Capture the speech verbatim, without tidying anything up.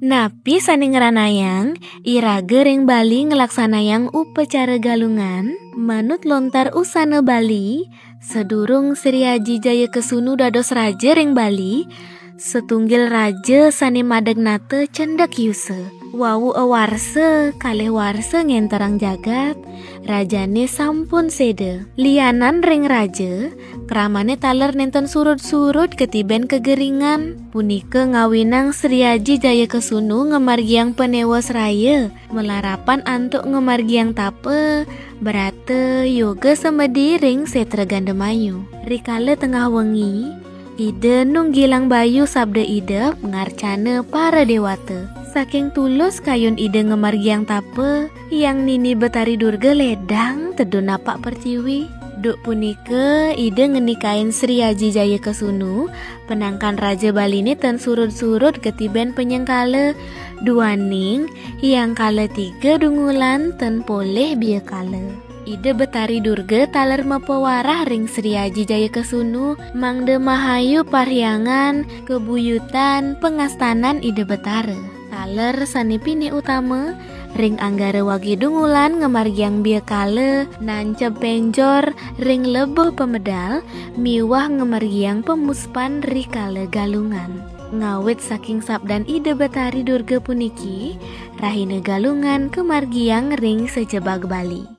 Napi sané ngranayang, iraga ring Bali nglaksanayang upacara Galungan manut lontar usana Bali, sadurung Sri Aji Jaya Kesunu dados raja ring Bali, satunggil raja sané madeg nata cendek yusa. Wau awarsa kalih warsa ngénterang jagat, rajané sampun séda. Lianan ring raja, kramané taler nénten surud-surud katiben kageringan. Punika ngawinang Sri Aji Jaya Kesunu ngamargiang panéwas raya, malarapan antuk ngamargiang tapa, brata, yoga semedi ring sétra Gandamayu. Rikala tengah wengi, Ida nunggilang bayu sabda idep ngarcana para déwata. Saking tulus kayun Ida ngamargiang tapa, Hyang Nini Betari Durga ledang tedun napak pertiwi. Duk punika, Ida ngenikain Sri Aji Jaya Kesunu, penangkan Raja Baliné tan surud-surud katiben panyengkala, duaning Hyang Kala Tiga Dungulan tan polih biakala. Ida Betari Durga taler mapawarah ring Sri Aji Jaya Kesunu, mangda mahayu parhyangan, kabuyutan, pangastanan Ida Betara. Taler sané pinih utama, ring Anggara Wagi Dungulan ngamargiang biakala, nanceb pénjor, ring lebuh pamedal, miwah ngamargiang pamuspan rikala Galungan. Ngawit saking sabdan Ida Betari Durga puniki, rahina Galungan kamargiang ring sajebag Bali.